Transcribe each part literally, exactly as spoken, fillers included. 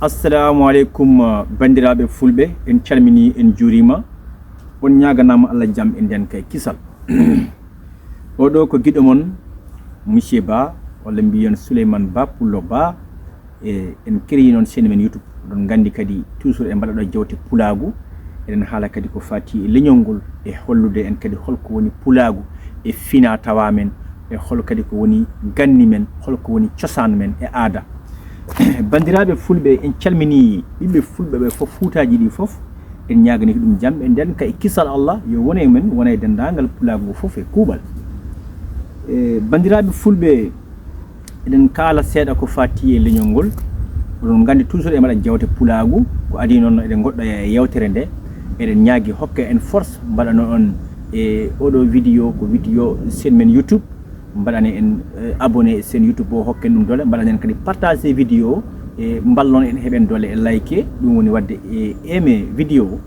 Assalamu aleykum, uh, banndiraaɓe fulɓe, en calminii, en njuuriima. On ñaaganaama Allah jam e ndeenka e kisal. Oɗo ko giɗo mon, Monsieur Ba, walla mbiyen Souleymane Ba, Pullo Ba. E, en créé noon chaîne men YouTube. Oɗon nganndi kadi toujours en mbaɗa ɗo jewte pulaagu. Eɗen haala kadi ko faati e leñol ngol, e hollude en kadi holko woni pulaagu e fina tawa men, e hol kadi ko woni ganni men, holko woni cosaan men e aada. Banndiraaɓe fulɓe, en calminii ɓiɓɓe fulɓe ɓe fof, fuutaaji ɗi fof. En ñaaganii ko ɗum jam e ndeenka e kisal Allah yo wone e men, wona e denndaangal pulaagu ngu fof e kuuɓal. E, banndiraaɓe fulɓe, eɗen kaala seeɗa ko faati e leñol ngol. Oɗon nganndi toujours e mbaɗa jewte pulaagu, ko adii noon eɗen ngoɗɗoya e yewtere nde. Eɗen ñaagi hokke en force, mbaɗano on e oɗo vidéo, ko vidéo chaîne men YouTube. Mbaɗane en, eh, abonné e chaîne YouTube o, hokken ɗum doole, mbaɗane en kadi partage vidéo o, e mballon en, heɓen doole e like, ɗum woni waɗde e aimé vidéo o.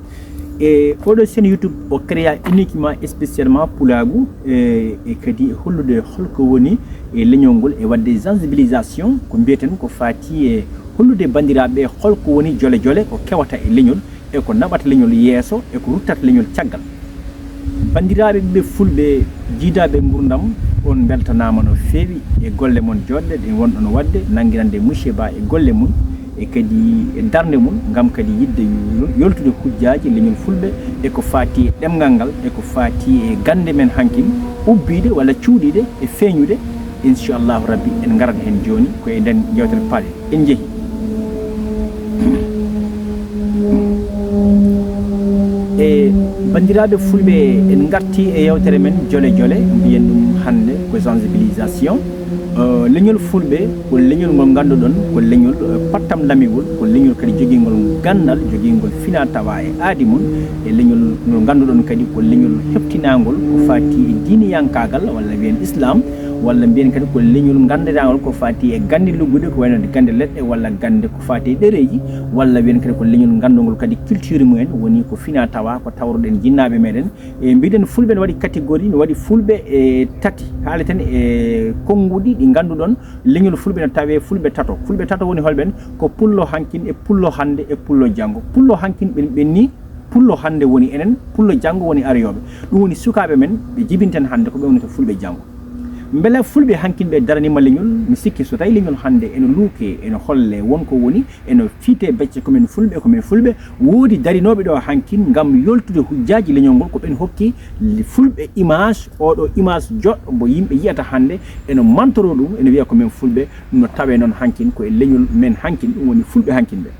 E oɗo chaîne YouTube o créa uniquement, spécialement pulaagu, e, e kadi hollude holko woni e leñol ngol, e waɗde sensibilisation, ko mbiyeten ko faati e hollude banndiraaɓe holko woni jole jole, ko kewata e leñol, e ko naɓata leñol yeeso, e ko ruttata leñol caggal. Banndiraaɓe ɓiɓɓe fulɓe, jiidaaɓe nguurndam, on mbeltanaama no feewi e golle mon joɗɗe ɗe ngonɗon waɗde, nanngirande Monsieur Ba e golle mum, e kadi e darnde mum, ngam kadi yiɗde yo-, yoltude hujjaaji leñol fulɓe, e ko faati e ɗemngal ngal, e ko faati e gannde men hankin, ubbiiɗe walla cuuɗiiɗe e feeñude. Inchallahu Rabbi, en ngarat heen jooni ko e nden yewtere paaɗen. En njehi. E banndiraaɓe fulɓe, en ngarti e yewtere men jole jole, mbiyen ɗum hannde ko sensibilisation. Eh, leñol fulɓe ko leñol ngol ngannduɗon ko leñol, eh, pattam lamingol, ko leñol kadi jogingol ganndal, jogingol fina tawa e aadi mum, e leñol ngol ngannduɗon kadi ko leñol heɓtinaangol ko faati e diiniyankaagal walla mbiyen Islam, walla mbiyen kadi ko leñol nganndirangol ko faati e gannde lugguɗe, ko wayno gannde leɗɗe walla gannde ko faati e ɗereeji, walla mbiyen kadi ko leñol nganndungol kadi culture mumen, woni ko fina tawa ko tawruɗen jinnaaɓe meɗen. E mbiɗen fulɓe no waɗi catégorie, no waɗi fulɓe e tati. Haaleten e konnguɗi ɗi ngannduɗon leñol fulɓe no tawe fulɓe tato. Fulɓe tato woni holɓen? Ko pullo hankin e pullo hannde e pullo janngo. Pullo hankin ɓen, ɓen ni, pullo hannde woni enen, pullo janngo woni ariyooɓe. Ɗum woni sukaaɓe men, ɓe jibinten hannde ko ɓe woni to fulɓe janngo. Mbela fulɓe hankin ɓe daraniima leñol? Mi sikki so tawi leñol hannde eno luuke, eno holle won ko woni, eno fiite becce ko men fulɓe, ko men fulɓe, woodi darinooɓe ɗo hankin ngam yoltude hujjaaji leñol ngol, ko ɓen hokki fulɓe image, oɗo image joɗɗo mo yimɓe yiyata hannde, eno mantoro ɗum, eno wiya ko men fulɓe, no tawe noon hankin ko e leñol men hankin, ɗum woni fulɓe hankin ɓe.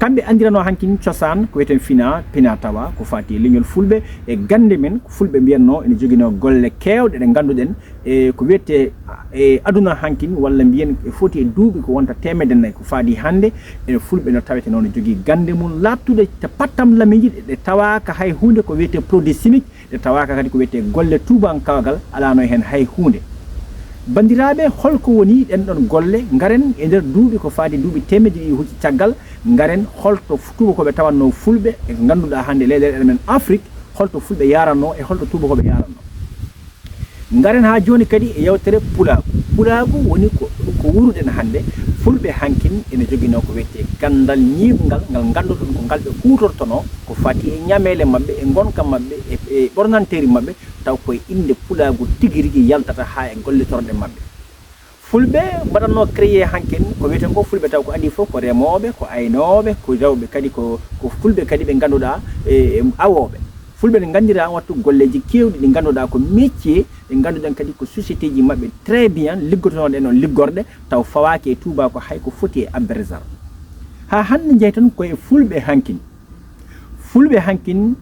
Kamɓe anndirano hankin cosaan ko wiyeten fina, pina tawa, ko faati e leñol fulɓe e gannde men, ko fulɓe mbiyatno ene joginoo golle keewɗe ɗe ngannduɗen, e ko wiyetee e aduna hankin, walla mbiyen e foti e duuɓi ko wonta teemedde nayi ko faadi hannde, ene fulɓe no taweteno no jogii gannde mum laaɓtuɗe te pattam lamiiji ɗe, ɗe tawaaka hay huunde ko wiyetee produit chimique, ɗe tawaaka kadi ko wiyetee golle tuubankaagal, alaano heen hay huunde. Banndiraaɓe, holko woni ɗen ɗon golle? Ngaren e nder duuɓi ko faadi duuɓi teemedde ɗiɗi hucci caggal, ngaren holto tuubakooɓe tawatnoo fulɓe e ko ngannduɗaa hannde leyɗeele men Afrik, holto fulɓe yaranno e holto tuubakooɓe yaranno. Ngaren haa jooni kadi e yewtere pulaagu. Pulaagu woni ko, ko wuuruɗen hannde. Fulɓe hankin ene joginoo ko wiyetee ganndal ñiiɓngal, ngal ngannduɗon ko ngal ɓe kuutortonoo, ko faati e ñameele maɓɓe, e ngonka maɓɓe, e, e ɓornanteeri maɓɓe, taw koye innde pulaagu tigi rigi yaltata haa e gollitorɗe maɓɓe. Fulɓe mbaɗatno créé hankin ko wiyeten ko fulɓe, taw ko adii fof ko remooɓe, ko aynooɓe, ko rewɓe kadi, ko, ko fulɓe kadi ɓe ngannduɗaa, e, e awooɓe. Fulɓe ne nganndira wattu golleeji keewɗi ɗi ngannduɗaa ko métier, ɗi ngannduɗen kadi ko société ji maɓɓe très bien liggotonooɗe e noon liggorɗe, taw fawaaki e tuubaako hay ko foti e abberzar. Haa hannde njeyten ko e fulɓe hankin. Fulɓe hankin,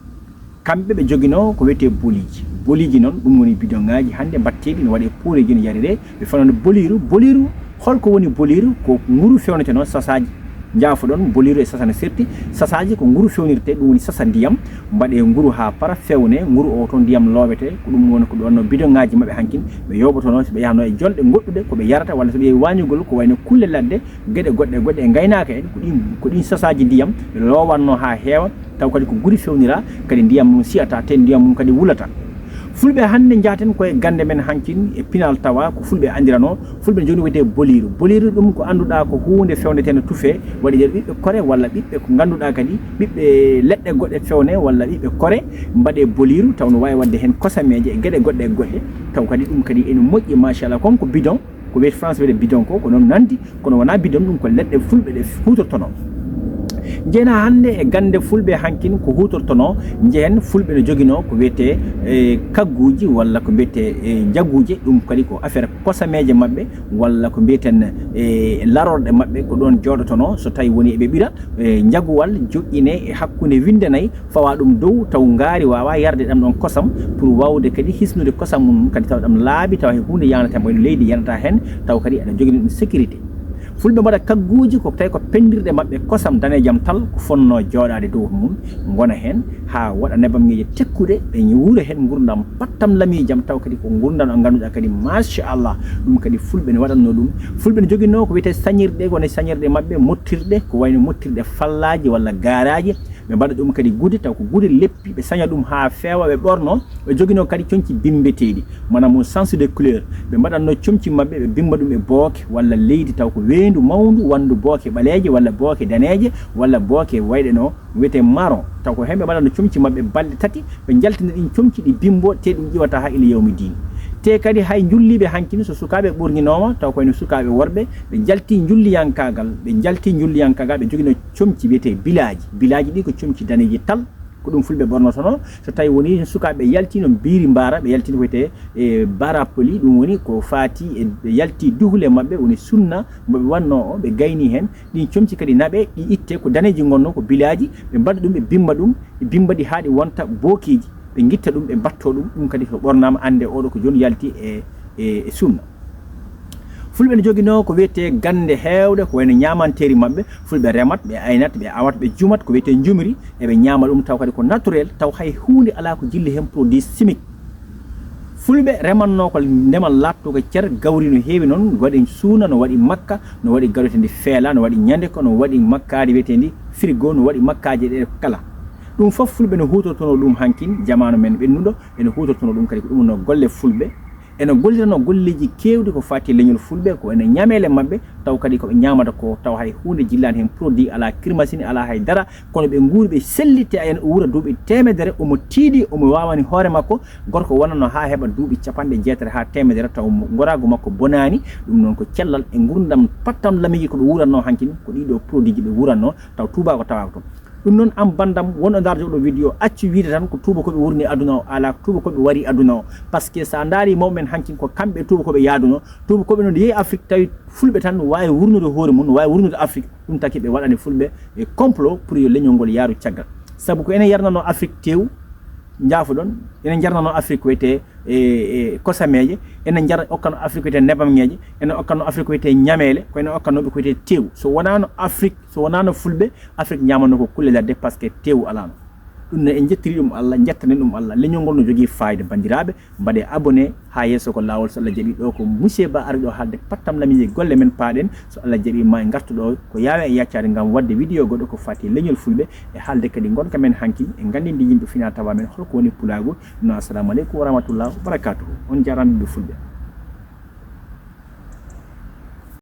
kamɓe ɓe joginoo ko wiyetee boliiji. Boliiji noon, ɗum woni bidoŋaaji hannde mbatteeɗi, no waɗee puureeji, no yarire, ɓe fewna boliiru. Boliiru, holko woni boliiru? Ko nguru fewneteno sasaaji. Njaafoɗon, boliiru e sasa no serti. Sasaaji ko nguru fewnirtee, ɗum woni sasa ndiyam, mbaɗee nguru haa para, fewne, nguru o toon ndiyam loowetee, ko ɗum woni ko ɗoon no bidoŋaaji maɓɓe hankin, ɓe yooɓotonoo, so ɓe yahanoo e jolɗe goɗɗuɗe, ko ɓe yarata, walla so ɓe yehi waañugol, ko wayno kulle ladde, geɗe goɗɗe, goɗɗe e ngaynaaka en, ko ɗin, ko ɗin sasaaji ndiyam ɓe loowatnoo haa heewa, taw kadi ko guri fewnira, kadi ndiyam mum siyata, te ndiyam mum kadi wulata. Fulɓe hannde njaaten koye gannde men hankin e pinal tawa ko fulɓe anndirano. Fulɓe jooni wiyetee boliiru. Boliiru ɗum ko annduɗaa ko huunde fewndeteende tufe, waɗi nder ɓiɓɓe kore walla ɓiɓɓe ko ngannduɗaa kadi ɓiɓɓe leɗɗe goɗɗe fewne walla ɓiɓɓe kore mbaɗee boliiru, taw no waawi waɗde heen kosameeje e geɗe goɗɗe e goɗɗe. Taw kadi ɗum kadi ene moƴƴi machallah. Kon ko bidon, ko wiyete France wiyete bidon ko, ko noon nanndi, kono wonaa bidon, ɗum ko leɗɗe fulɓe ɗe huutortono. Njeena hannde e gannde fulɓe hankin ko huutortono, njehen fulɓe no joginoo ko wiyetee e kagguuji walla ko mbiyetee e njaguuje, ɗum kadi ko affaire kosameeje maɓɓe walla ko mbiyeten e larorɗe maɓɓe ko ɗoon jooɗotono so tawi woni eɓe ɓira e njaguwal joƴƴine e hakkunde winnde nayi fawa ɗum dow taw ngaari wawa yarde ɗam ɗon kosam pour wawde kadi hisnude kosam mum kadi taw ɗam laabi taw hay hunde yanata mo e leydi yanata hen taw kadi aɗa jogini ɗum sécurité. Fulɓe mbaɗa kagguuji ko tawi ko penndirɗe maɓɓe kosam danejam tal ko fonnoo jooɗaade dow mum, ngona heen haa waɗa nebamŋeeji tekkuɗe, ɓe wuura heen nguurndam pattam lamiijam taw kadi ko nguurndam ɗo ngannduɗaa kadi machallah. Ɗum kadi fulɓe ne waɗatnoo ɗum. Fulɓe ne joginoo ko wiyetee sañirɗe, woni sañirɗe maɓɓe mottirɗe ko wayno mottirɗe fallaaji walla gaaraaji. Ɓe mbaɗa ɗum kadi gude taw ko gude leppi, ɓe saña ɗum haa feewa ɓe ɓorno. Ɓe joginoo kadi comci bimmbeteeɗi, maanaam mo sens de couleur. Ɓe mbaɗatnoo comci maɓɓe ɓe bimmba ɗum e booke walla leydi taw ko weendu mawndu wanndu booke ɓaleeje walla booke daneeje walla booke wayɗe no wiyetee maron. Taw ko heen ɓe mbaɗatnoo comci maɓɓe balɗe tati, ɓe njaltina ɗin comci ɗi bimmbo te ɗum ƴiwata haa ila yawmi diin. Te kadi hay njulliiɓe hankin so sukaaɓe ɓorninooma taw ko wayno sukaaɓe worɓe, ɓe njalti njulliyankaagal, ɓe njalti njulliyankaagal, ɓe joginoo comci wiyetee bilaaji. Bilaaji ɗi ko comci daneeji tal, ko ɗum fulɓe ɓornotono. So tawi woni sukaaɓe yalti no mbiiri mbaara, ɓe yaltino ko wiyetee e barapoli, ɗum woni ko faati e ɓe yalti duhule maɓɓe, woni sunna mo ɓe wannoo o, ɓe gayni heen. Ɗin comci kadi naɓe, ɗi itte ko daneeji ngonno, ko bilaaji, ɓe mbaɗa ɗum, ɓe bimmba ɗum, ɓe bimmba ɗi haa ɗi wonta bookeeji, ɓe ngitta ɗum, ɓe mbattoo ɗum. Ɗum kadi so ɓornaama annde oɗo ko jooni yalti e, e, e sunna. Fulɓe ne joginoo ko wiyetee gannde heewɗe ko wayno ñaamanteeri maɓɓe. Fulɓe remat, ɓe aynat, ɓe awat, ɓe jumat ko wiyetee njumri, eɓe ñaama ɗum taw kadi ko naturel, taw hay huunde alaa ko jilli heen produit chimique. Fulɓe remannoo ko ndemal laaɓtuko cer, gawri no heewi noon, waɗi suuna, no waɗi makka, no waɗi gawri ndi feela, no waɗi ñande ko, no waɗi makkaari wiyeteendi frigo, no waɗi makkaaji ɗe kala. Ɗum fof fulɓe no huutortonoo ɗum hankin, jamaanu men ɓennuɗo, ene huutortonoo ɗum kadi ko ɗum no golle fulɓe. Ene golliranoo golleeji keewɗi ko faati e leñol fulɓe, ko ene ñameele maɓɓe, taw kadi ko ɓe ñaamata ko, taw hay huunde jillaani heen produit, alaa kirmasini, alaa hay dara, kono ɓe nguuri, ɓe selli, te a ene o wuura duuɓi teemedere, omo tiiɗi, omo waawani hoore makko, gorko wonatno haa heɓa duuɓi capanɗe jeetati haa teemedere, taw mo, ngoraagu makko bonaani. Ɗum noon ko cellal e nguurndam pattam lamiiji ko ɓe wuuratnoo hankin, ko ɗii ɗoo produit ji ɓe wuuratnoo, taw tuubaako tawaaka toon. Ɗum noon, aan banndam wonɗo ndaarde oɗo vidéo, accu wiide tan ko tuubakooɓe wurni aduna o, alaa ko tuubakooɓe wari aduna o. Parce que so a ndaarii mawɓe men hankin ko kamɓe tuubakooɓe yahdunoo. Tuubakooɓe noon yehi Afrique tawi fulɓe tan no waawi wurnude hoore mum, no waawi wurnude Afrique. Ɗum taki ɓe waɗani fulɓe e complot pour yo leñol ngol yaaru caggal. Sabu ko enen yarnanoo Afrique teewu, njaafoɗon, enen njarnanoo Afrique ko wiyetee e, e kosameeje, enen njar-, okkano Afrique wiyetee nebamŋeeje, enen okkano Afrique wiyetee ñameele, ko enen okkano ɓe ko wiyetee teewu. So wonaano Afrique, so wonaano fulɓe, Afrique ñaamanoo ko kulle ladde, parce que teewu alaano. Ɗum ne en njettiri ɗum Allah, njettanen ɗum Allah. Leñol ngol no jogii faayida, banndiraaɓe, mbaɗee abonné haa yeeso ko laawol. So Allah jaɓii, ɗo ko Monsieur Ba ari ɗo haalde pattam lamiiji golle men paaɗen. So Allah jaɓii, ma en ngartu ɗo ko yaawe e yaccaade ngam waɗde vidéo goɗɗo ko faati e leñol fulɓe e haalde kadi ngonka men hanki e nganndinde yimɓe fina tawa men holko woni pulaagu. No, assalamu aleykum wa rahmatullah wa barakatuhu. On njaaraama ɓiɓɓe fulɓe.